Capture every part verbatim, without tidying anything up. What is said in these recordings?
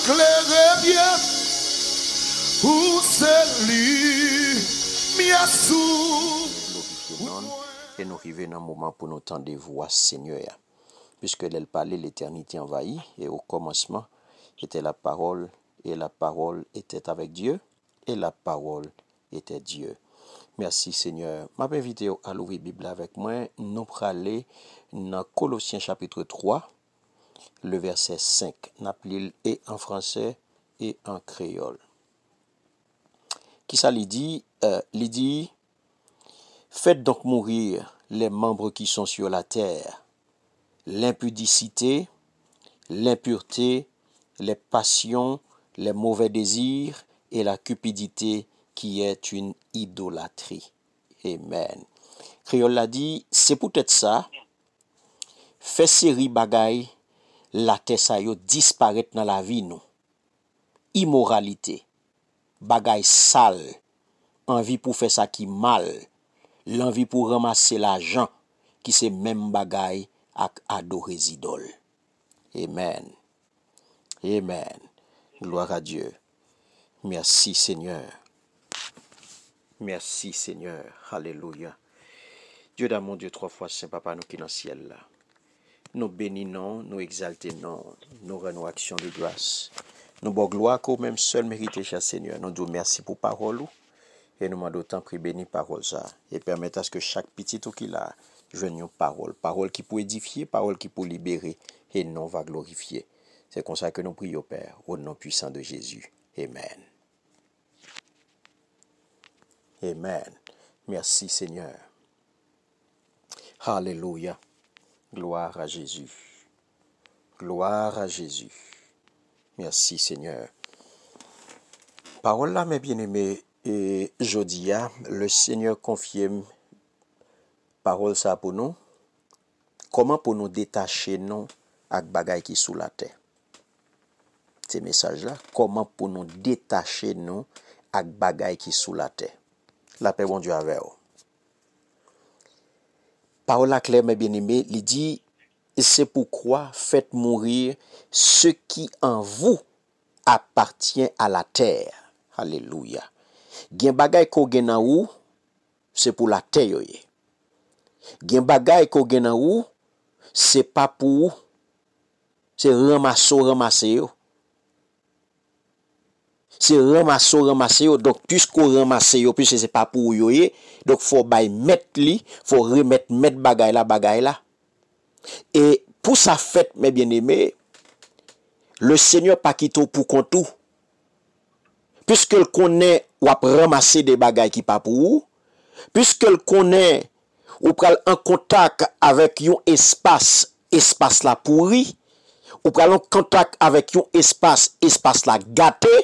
Klere byen, ou se limyè sou. Glorifye non l, e nou rive nan moman pou nou tande vwa Senyè a. Puisque lè l pale, l'éternité envahit, et au commencement était la parole, et la parole était avec Dieu, et la parole était Dieu. Mèsi, Senyè. M ap envite w al ouvri Bib la avèk mwen. Nou prale nan Kolosyen chapit twa, le vèsè senk. N ap li l e an fransè e an kreyòl. Kisa li di? Euh, li di, Faites donc mourir les membres qui sont sur la terre, l'impudicité, l'impureté, les passions, les mauvais désirs et la cupidité qui est une idolâtrie. Amen. Kreyòl la di, se poutèt sa, fè seri bagay latè sa yo disparèt nan lavi nou. Imoralite, bagay sal, anvi pou fè sa ki mal, lanvi pou ranmase lajan, ki se menm bagay ak adore zidòl. Amen. Amen. Gloire à Dieu. Merci, Seigneur. Merci, Seigneur. Alelouya. Dieu d'amour, Dieu trois fois saint, Papa nou ki nan syèl la. Nou beni non w, nou egzalte non w, nou rann ou aksyon de gras. Nou ba w glwa ke w menm sèl merite, chè Senyè. Nou di w mèsi pou pawòl ou. E nou mande w tanpri beni pawòl sa a. E pèmèt aske chak pitit ou ki la a jwenn yon pawòl. Pawòl ki pou edifye, pawòl ki pou libere. E non w va glorifye. Se konsa ke nou priye w, Pè, au nom puissant de Jésus. Amen. Amen. Mèsi, Senyè. Alelouya. Gloire à Jésus. Gloire à Jésus. Mèsi, Senyè. Pawòl la, mes bien-aimés, e jodi a, le Senyè konfye m pawòl sa pou nou. Kòman pou nou detache nou ak bagay ki sou latè? Se mesaj la, kòman pou nou detache nou ak bagay ki sou latè? Lapè Bondye avè w. Pawòl la klè, mes bien-aimés, li di, c'est pourquoi faites mourir ce qui en vous appartient à la terre. Alelouya. Gen bagay ke w gen nan ou, se pou latè yo ye. Gen bagay ke w gen nan ou, se pa pou ou. Se ranmase w ranmase yo. Se ranmase w ranmase yo. Donk, piske w ranmase yo, piske se pa pou ou yo ye, donk, fò w bay mèt li, fò w remèt mèt bagay la, bagay la. E pou sa fèt, mes bien-aimés, le Senyè pa kite w pou kont ou. Piske l konnen w ap ranmase de bagay ki pa pou ou, piske l konnen ou pral an kontak avèk yon espas, espas la pouri, ou pral an kontak avèk yon espas, espas la gate,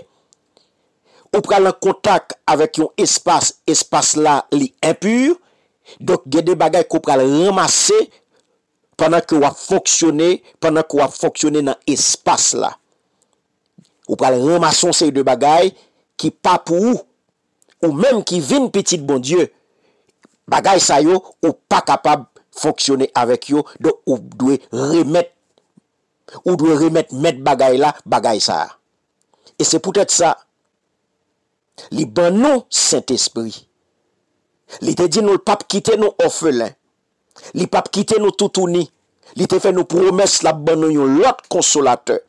ou pral an kontak avèk yon espas, espas la li enpi, donk gen de bagay ke w pral ranmase pandan ke w ap fonksyone, pandan ke w ap fonksyone nan espas la. Ou pral ranmase yon seri de bagay ki pa pou ou. Ou menm ki vin pitit Bondye, bagay sa yo, ou pa kapab fonksyone avèk yo, donk ou dwe remèt, ou dwe remèt mèt bagay la, bagay sa a. E se poutèt sa, li ban nou Sentespri. Li te di nou l p ap kite nou òfelen. Li p ap kite nou toutouni. Li te fè nou pwomès l ap ban nou yon lòt konsolatè.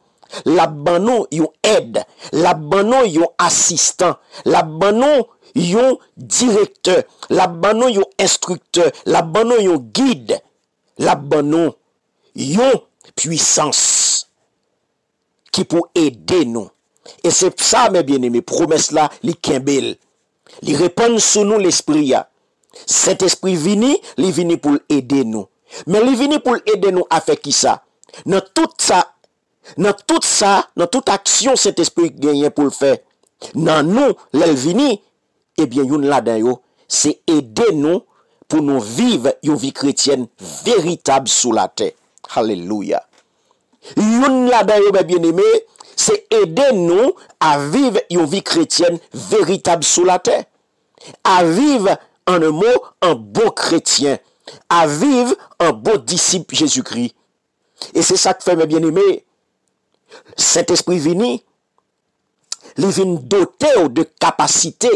L ap ban nou yon èd. L ap ban nou yon asistan. L ap ban nou yon direktè. L ap ban nou yon enstriktè. L ap ban nou yon gid. L ap ban nou yon pwisans ki pou ede nou. E se sa, mes bien-aimés, pwomès la, li kenbe l. Li repann sou nou Lespri a. Sentespri vini, li vini pou l ede nou. Men li vini pou l ede nou a fè kisa? Nan tout sa, nan tout sa, nan tout aksyon Sentespri genyen pou l fè nan nou, lè l vini, ebyen, youn ladan yo, se ede nou pou nou viv yon vi kretyèn veritab sou latè. Alelouya. Youn ladan yo, mes bien-aimés, se ede nou a viv yon vi kretyèn veritab sou latè. A viv, en un mot, an bon kretyen. A viv an bon disip Jezikri. E se sa k fè, mes bien-aimés, Sentespri vini, Li vin dote w de kapasite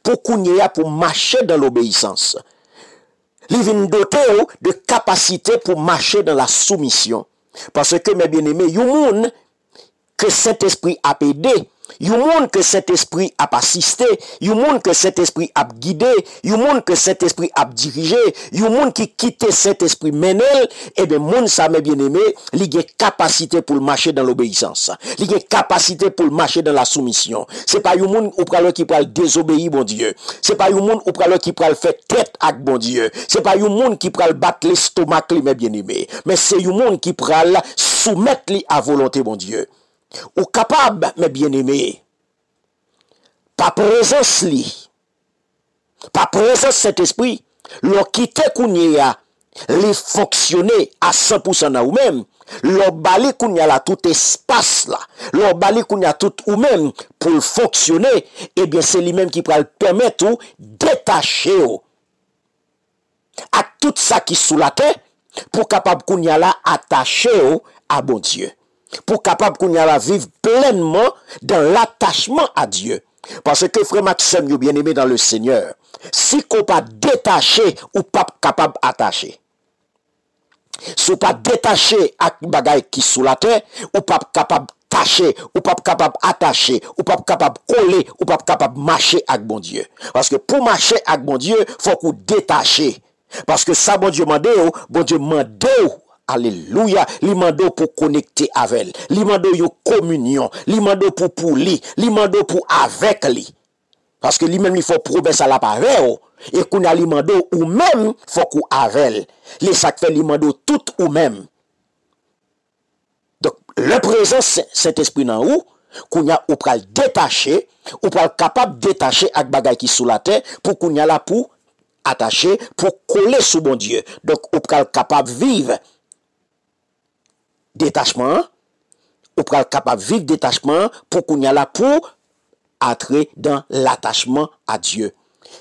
pou kounye a pou mache dan lobeyisans. Li vin dote w de kapasite pou mache dan la soumisyon. Paske, men byeneme, yon moun ke Sentespri ap ede, yon moun ke Sentespri ap asiste, yon moun ke Sentespri ap gide, yon moun ke Sentespri ap dirije, yon moun ki kite Sentespri mennen l, ebyen, moun sa, men byeneme, li gen kapasite pou l mache dan lobeyisans. Li gen kapasite pou l mache dan la soumisyon. Se pa yon moun ou pral wè ki pral dezobeyi Bondye. Se pa yon moun ou pral wè ki pral fè tèt ak Bondye. Se pa yon moun ki pral bat lestomak li, men byeneme. Men se yon moun ki pral soumèt li a volonte Bondye. Ou kapab, men byeneme, pa prezans li, pa prezans Sentespri, lè w kite kounye a, li fonksyone a san pou san nan ou menm, lè w ba li kounye a la tout espas la, lè w ba li kounye a tout ou menm pou l fonksyone, ebyen, se li menm ki pral pèmèt ou detache w ak tout sa ki sou latè, pou w kapab kounye a la atache w a Bondye. Pou w kapab kounye a la viv plènman dan latachman a Dye. Paske, frè m ak sè m yo byeneme dan le Senyè, si ke w pa detache, ou p ap kapab atache. Si w pa detache ak bagay ki sou latè, ou p ap kapab tache, ou p ap kapab atache, ou p ap kapab kole, ou p ap kapab mache ak Bondye. Paske pou mache ak Bondye, fòk ou detache. Paske sa Bondye mande w, Bondye mande w, alelouya, li mande w pou konekte avè l. Li mande w yon kominyon. Li mande w pou pou li. Li mande w pou avèk li. Paske li menm li fè w pwomès a l ap avè w. E kounye a li mande w ou menm fòk ou avè l. E sa k fè li mande w tout ou menm. Donk, lè prezans Sen- Sentespri nan ou, kounye a ou pral detache, ou pral kapab detache ak bagay ki sou latè, pou kounye a la pou atache, pou kole sou Bondye. Donk, ou pral kapab viv detachman an, ou pral kapab viv detachman an pou kounye a la pou antre dan latachman a Dye.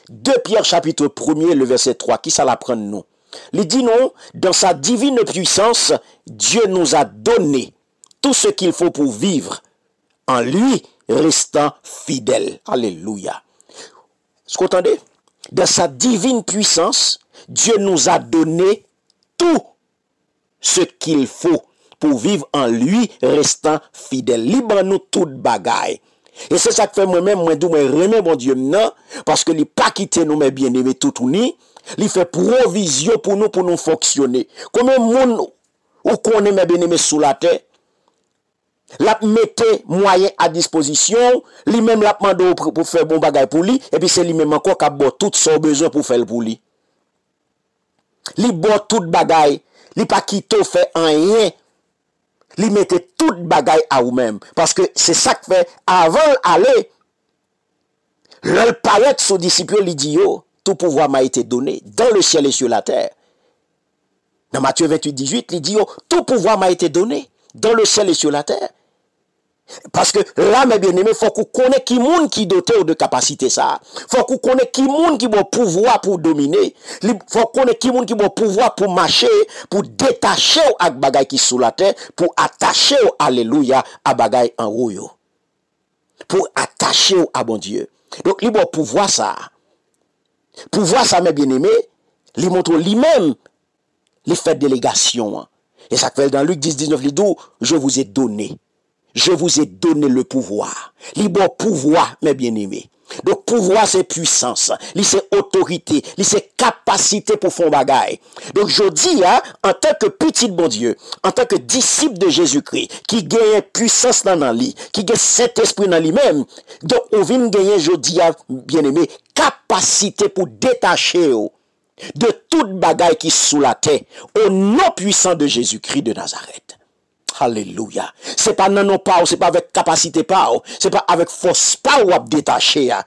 De Pyè chapit premye, le vèsè twa, kisa l aprann nou? Li di nou, dans sa divine puissance, Dieu nous a donné tout ce qu'il faut pour vivre en lui, restant fidèle. Alelouya. Èske w tande? Dans sa divine puissance, Dieu nous a donné tout ce qu'il faut pour vivre en lui, restant fidèle. Li ban nou tout bagay. E se sa k fè mwen menm, mwen di w mwen renmen Bondye m nan, paske li pa kite nou, men byeneme, toutouni. Li fè pwovizyon pou nou, pou nou fonksyone. Konbyen moun ou konnen, men byeneme, sou latè, l ap mete mwayen a dispozisyon w, li menm l ap mande w pou, pou fè bon bagay pou li, epi se li menm ankò k ap ba w tout sa w bezwen pou w fè l pou li. Li ba w tout bagay, li pa kite w fè anyen. Li mete tout bagay a ou menm. Paske se sa k fè, avan l ale, lè l parèt sou disip yo, li di yo, tout pouvoir m'a été donné dans le ciel et sur la terre. Nan Matye venntuit dizuit, li di yo, tout pouvoir m'a été donné dans le ciel et sur la terre. Paske la, men byeneme, fòk ou konnen ki moun ki dote w de kapasite sa a. Fòk ou konnen ki moun ki ba w pouvwa pou w domine. Li, fòk ou konnen ki moun ki ba w pouvwa pou w mache, pou w detache w ak bagay ki sou latè, pou w atache w, alelouya, a bagay anwo yo. Pou w atache w a Bondye. Donk, li ba w pouvwa sa a. Pouvwa sa a, men byeneme, li montre w li menm, li fè delegasyon an. E sa k fè l nan Lik dis diznèf, li di w, je vous ai donné. Je vous ai donné le pouvoir. Li ba w pouvwa, men byeneme. Donk, pouvwa se pwisans, li se otorite, li se kapasite pou fè yon bagay. Donk, jodi a, antanke pitit Bondye, antanke disip de Jezikri, ki genyen pwisans lan nan li, ki gen Sentespri nan li menm, donk, ou vin genyen jodi a, byeneme, kapasite pou detache w de tout bagay ki sou latè, o non pwisan de Jezikri de Nazarèt. Alelouya. Se pa nan non pa w, se pa avèk kapasite pa w, se pa avèk fòs pa w w ap detache a,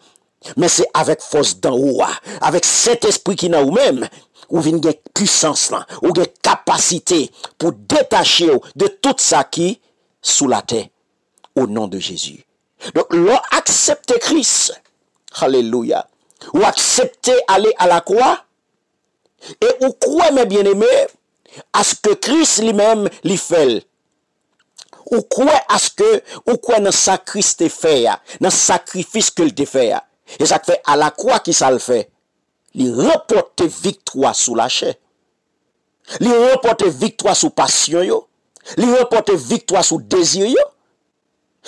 men se avèk fòs danwo a, avèk Sentespri ki nan ou menm, ou vin gen pwisans lan, ou gen kapasite pou detache w de tout sa ki sou latè, o non de Jezi. Donk, lè w aksepte Kris, alelouya, ou aksepte ale a lakwa, e ou kwè, men byeneme, aske Kris li menm, li fè l. Ou kwè aske, ou kwè nan sa Kris te fè a, nan sakrifis ke l te fè a. E sa k fè alakwa ki sa l fè? Li ranpòte viktwa sou lachè. Li ranpòte viktwa sou pasyon yo. Li ranpòte viktwa sou dezi yo.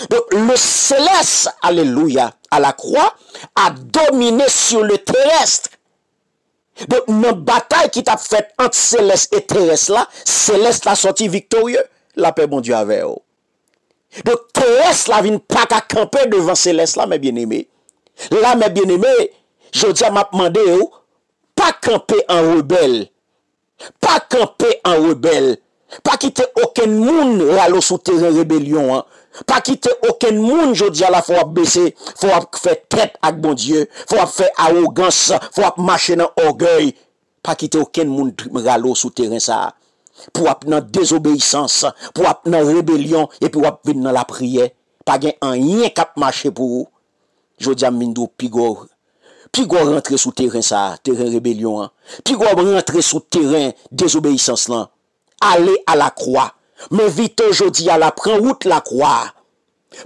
Donk, le selès, alelouya, alakwa, a domine sur le terès. Donk, nan batay ki t ap fèt ant selès e terès la, selès la sòti viktorye. Lapè Bondye avè w. Donk, terès la vin pa ka kanpe devan selès la, mè byeneme. La, mè byeneme, jodi a m ap mande w, pa kanpe an rebèl. Pa kanpe an rebèl. Pa kite okenn moun rale w sou teren rebelyon an. Pa kite okenn moun jodi a la fè w ap bese, fè w ap fè tèt ak Bondye, fè w ap fè awogans, fè w ap mache nan ògèy. Pa kite okenn moun rale w sou teren sa a. Pou w ap nan dezobeyisans, pou w ap nan rebelyon, epi w ap vin nan lapriyè. Pa gen anyen k ap mache pou ou. Jodi a m vin di w pigò, pigò rantre sou teren sa a, teren rebelyon an. Pigò rantre sou teren dezobeyisans lan. Ale alakwa. M envite w jodi a la, pran wout lakwa a.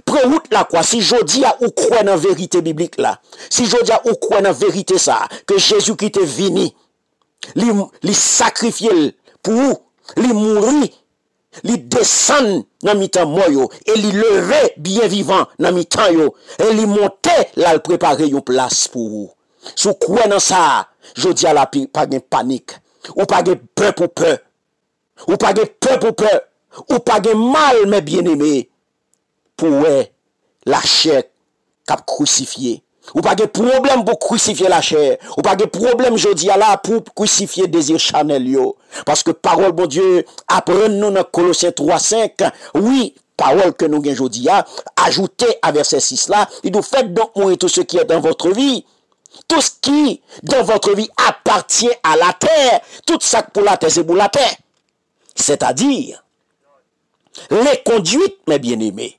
Pran wout lakwa. Si jodi a ou kwè nan verite biblik la, si jodi a ou kwè nan verite sa a, ke Jezikri te vini, li, li sakrifye l pou ou, li mouri, li desann nan mitan mò yo, e li leve byen vivan nan mitan yo, e li monte l al prepare yon plas pou ou. Si w kwè nan sa a, jodi a la pi, pa gen panik. Ou pa gen pè pou pè. Ou pa gen pè pou pè. Ou pa gen mal, mè byeneme, pou wè lachè k ap krisifye. Ou pa gen pwoblèm pou krisifye lachè. Ou pa gen pwoblèm jodi a la pou krisifye dezi chanèl yo. Paske pawòl Bondye aprann nou nan Kolosyen twa senk, wi, pawòl ke nou gen jodi a, ajoute a vèsè sis la, li di, faites donc mourir tout ce qui est dans votre vie. Tout ce qui dans votre vie appartient à la terre, tout sa k pou latè, se pou latè. Sètadi, les conduites, mes bien-aimés.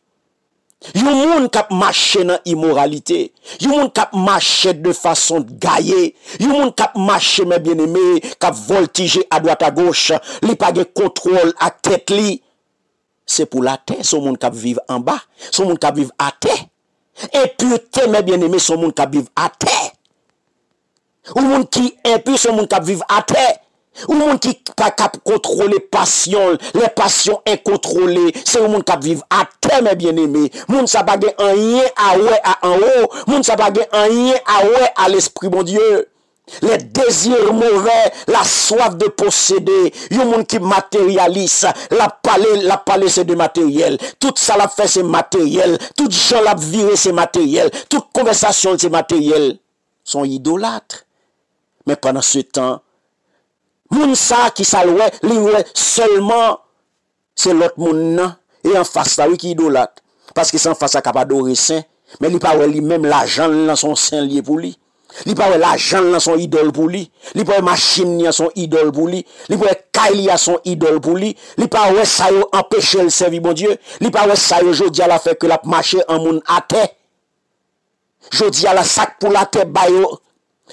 Yon moun k ap mache nan imoralite, yon moun k ap mache de fason gaye, yon moun k ap mache, mes bien-aimés, k ap vòltije adwat agoch, li pa gen kontwòl ak tèt li. Se pou latè, se yon moun k ap viv anba, se yon moun k ap viv atè. Enpite, mes bien-aimés, se yon moun k ap viv atè. Yon moun ki enpi, se yon moun k ap viv atè. Yon moun ki pa k ap kontwole pasyon l, les passions incontrôlées, se yon moun k ap viv atè, mes bien-aimés. Moun sa pa gen anyen a wè a anwo. Moun sa pa gen anyen a wè a Lespri Bondye. Les désirs mauvais, la soif de posséder. Yon moun ki materyalis, l ap pale, l ap pale se de materyèl. Tout sa l ap fè se materyèl. Tout jan l ap vire se materyèl. Tout konvèsasyon l se materyèl. Se yon idolat. Men pandan se tan, moun sa ki sa l wè, li wè sèlman se lòt moun nan, e anfas la, wi, ki idolat. Paske se anfas la k ap adore sen, men li pa wè li menm lajan l lan se yon sen l ye pou li. Li pa wè lajan l lan se yon idòl pou li. Li pa wè machin li an se yon idòl pou li. Li pa wè kay li a se yon idòl pou li. Li pa wè sa yo anpeche l sèvi Bondye. Li pa wè sa yo jodi a la fè ke l ap mache an moun atè. Jodi a la, sa k pou latè ba yo,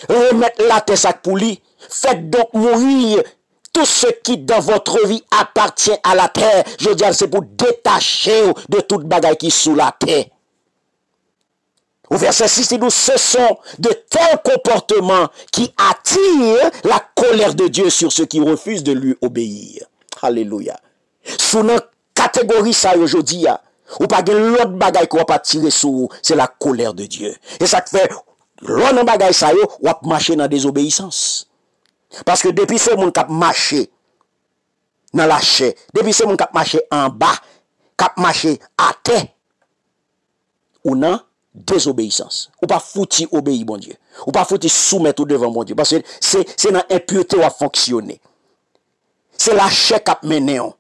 remèt latè sa k pou li. Faites donc mourir tout ce qui dans votre vie appartient à la terre. Jodi a, se pou detache w de tout bagay ki sou latè. Au verset six, il dit, ce sont de tels comportements qui attirent la colère de Dieu sur ceux qui refusent de lui obéir. Alelouya. Si w nan kategori sa yo jodi a, ou pa gen lòt bagay ke w ap atire sou ou, se la colère de Dieu. E sa k fè, lè w nan bagay sa yo, w ap mache nan dezobeyisans. Paske depi se moun k ap mache nan lachè, depi se moun k ap mache anba, k ap mache atè, ou nan dezobeyisans. Ou pa fouti obeyi Bondye. Ou pa fouti soumèt ou devan Bondye. Paske se, se nan enpite w ap fonksyone. Se lachè k ap mennen w.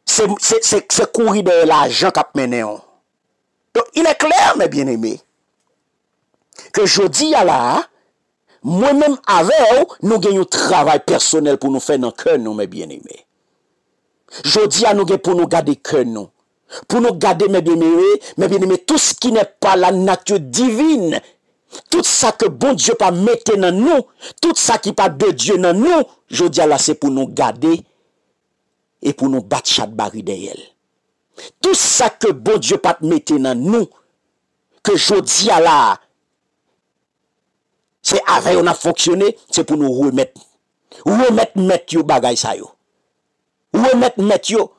Se, se, se, se kouri dèyè lajan k ap mennen w. Donk, il est clair, mes bien-aimés, ke jodi a la a, mwen menm avè w, nou gen yon travay pèsonèl pou nou fè nan kè nou, mes bien-aimés. Jodi a, nou gen pou nou gade kè nou. Pou nou gade, mes bien-aimés, mes bien-aimés, tout ce qui n'est pas la nature divine, tout sa ke Bondye pa mete nan nou, tout sa ki pa de Dye nan nou, jodi a la, se pou nou gade e pou nou bat chat bari dèyè l. Tout sa ke Bondye pa t mete nan nou, ke jodi a la a, se avè yo n ap fonksyone, se pou nou remèt. Remèt mèt yo bagay sa yo. Remèt mèt yo.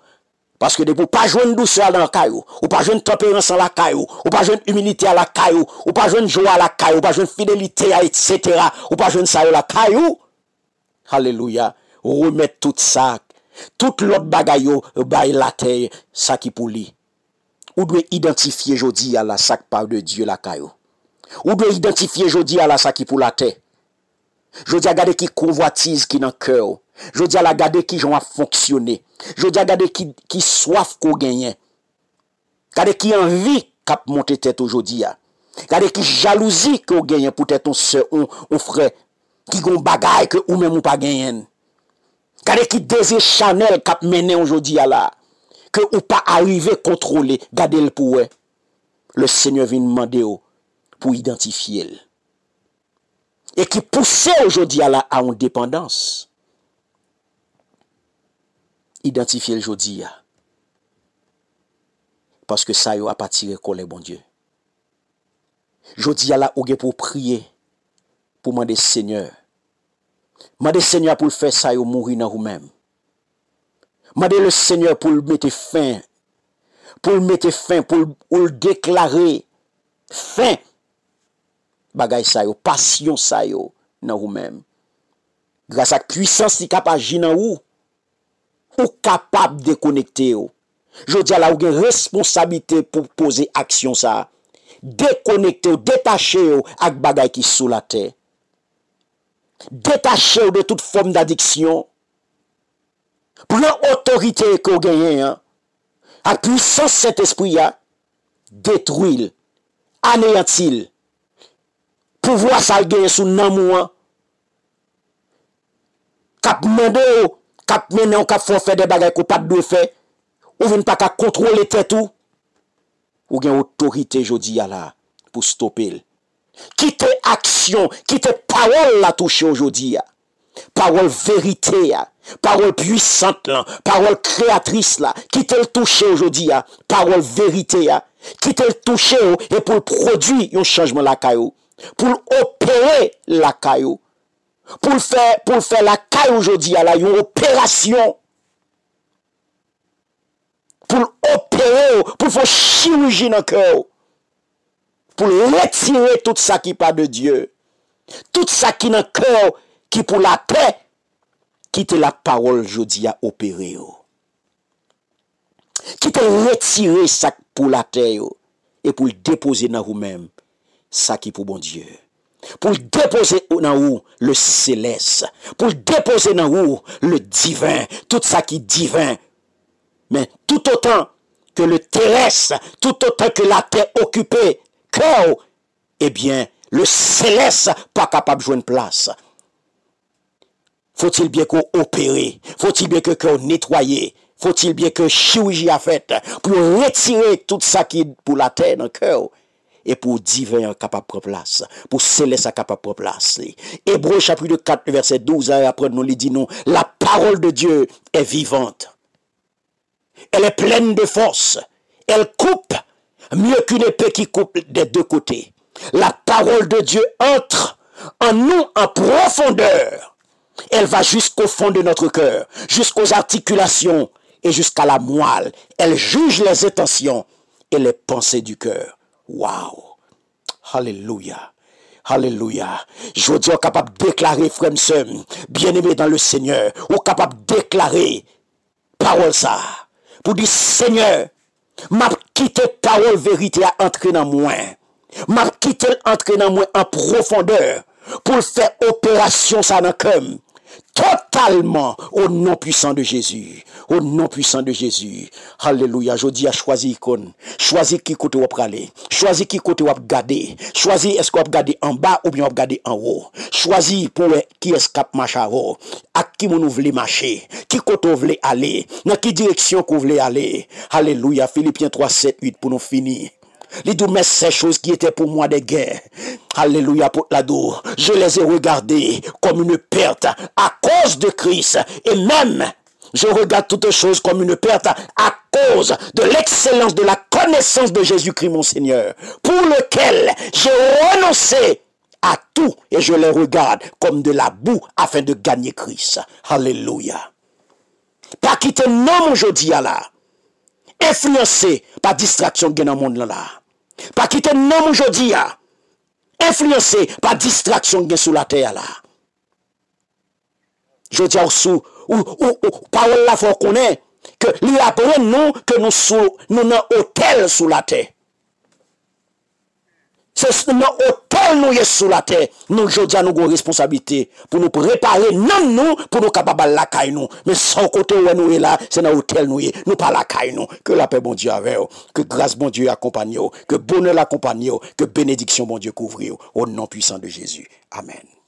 Paske depi w pa jwenn dousè a lakay ou, ou pa jwenn tanperans lan lakay ou, ou pa jwenn imilite a lakay ou, ou pa jwenn jwa a lakay ou, ou pa jwenn fidelite a, etsetera, ou pa jwenn sa yo lakay ou, alelouya, remèt tout sa, tout lòt bagay yo, bay latè sa ki pou li. Ou dwe idantifye jodi a la sa k pa de Dye lakay ou. Ou dwe idantifye jodi a la sa ki pou latè. Jodi a, gade ki konvwatiz ki nan kè w. Jodi a la, gade ki jan w ap fonksyone. Jodi a, gade ki, ki swaf ke w genyen. Gade ki anvi k ap monte tèt ou jodi a. Gade ki jalouzi ke w genyen poutèt yon sè, yon, yon frè ki gen yon bagay ke ou menm ou pa genyen. Gade ki dezi chanèl k ap mennen w jodi a la, ke ou pa arive kontwole. Gade l pou w wè. Le Senyè vin mande w pou idantifye l. E ki pouse w jodi a la a yon depandans. Idantifye l jodi a. Paske sa yo ap atire kòlè Bondye. Jodi a la, ou gen pou w priye, pou mande Senyè. Mande Senyè a pou l fè sa yo mouri nan ou menm. Mande le Senyè pou l mete fen, pou l mete fen, pou l, pou l deklare fen bagay sa yo, pasyon sa yo nan ou menm. Gras ak pwisans li k ap aji nan ou, ou kapab dekonekte w. Jodi a la, ou gen responsablite pou poze aksyon sa a. Dekonekte w, detache w ak bagay ki sou latè. Detache w de tout fòm dadiksyon. Pran otorite ke w genyen an, ak pwisans Sentespri a, detwi l, aneyanti l. Pouvwa sa l genyen sou nanm ou an, k ap mande w, k ap mennen w, k ap fè w fè de bagay ke w pa t dwe fè, ou vin pa ka kontwole tèt ou, ou gen otorite jodi a la pou stope l. Kite aksyon, kite pawòl la touche w jodi a. Pawòl verite a, pawòl pwisant lan, pawòl kreyatris la, kite l touche w jodi a. Pawòl verite a, kite l touche w e pou l pwodui yon chanjman lakay ou. Pou l opere lakay ou. Pou l fè, pou l fè lakay ou jodi a la yon operasyon. Pou l opere w, pou l fè yon chiriji nan kè w. Pou l retire tout sa ki pa de Dye. Tout sa ki nan kè w, ki pou latè, kite lapawòl jodi a opere w. Kite l retire sa k pou latè yo, e pou l depoze nan ou menm sa ki pou Bondye. Pou l depoze nan ou le selès. Pou l depoze nan ou le diven. Tout sa ki diven. Men toutotan ke le terès, toutotan ke latè okipe kè w, ebyen, le selès pa kapab jwenn plas. Faut-il bien ke w opere. Faut-il bien ke kè w netwaye. Faut-il bien ke chiriji a fèt. Pou yo retire tout sa ki pou latè nan kè w. E pou diven an kapab pran plas. Pou selès la kapab pran plas li. Ebre chapit kat vèsè douz la aprann nou, li di nou, la parole de Dieu est vivante. Elle est pleine de force. Elle coupe mieux qu'une épée qui coupe des deux côtés. La parole de Dieu entre en nous en profondeur. Elle va jusqu'au fond de notre cœur, jusqu'aux articulations et jusqu'à la moelle. Elle juge les intentions et les pensées du cœur. Wow! Alelouya! Alelouya! Jodi a, w kapab deklare, frè m, sè m, byeneme dan le Senyè, ou kapab deklare pawòl sa a, pou di, Senyè, m ap kite pawòl verite a antre nan mwen. M ap kite l antre nan mwen an pwofondè pou l fè operasyon sa a nan kè m totalman, au nom puissant de Jésus. Au nom puissant de Jésus. Alelouya. Jodi a, chwazi ikòn. Chwazi ki kote w ap prale. Chwazi ki kote w ap gade. Chwazi èske w ap gade anba oubyen w ap gade anwo. Chwazi pou w wè kiyès k ap mache avè w. Ak ki moun ou vle mache. Ki kote w vle ale. Nan ki direksyon ke w vle ale. Alelouya. Filipyen twa, sèt, uit pou nou fini. Li di w, mais ces choses qui étaient pour moi des gains, alelouya, apot la di w, je les ai regardées comme une perte à cause de Christ. Et même Je regarde toutes choses comme une perte à cause de l'excellence de la connaissance de Jésus-Christ mon Seigneur, pour lequel j'ai renoncé à tout et je les regarde comme de la boue afin de gagner Christ. Alléluia. Pa kite nanm ou jodi a la enfliyanse pa distraksyon k gen nan mond lan la. Pa kite nanm ou jodi a enfliyanse pa distraksyon k gen sou latè a la. Jodi a ou sou ou, ou, ou pawòl la fè w konnen ke li aprann nou ke nou sou nou nan otèl sou latè. Se nan otèl nou ye sou latè. Nou jodi a nou gen responsablite pou nou prepare nanm nou pou nou kapab al lakay nou. Men sa w kote w wè nou ye la, se nan otèl nou ye. Nou pa lakay nou. Ke lapè Bondye avè w. Ke gras Bondye akonpanye w. Ke bonè l akonpanye w. Ke benediksyon Bondye kouvri w. O non pwisan de Jezi. Amèn.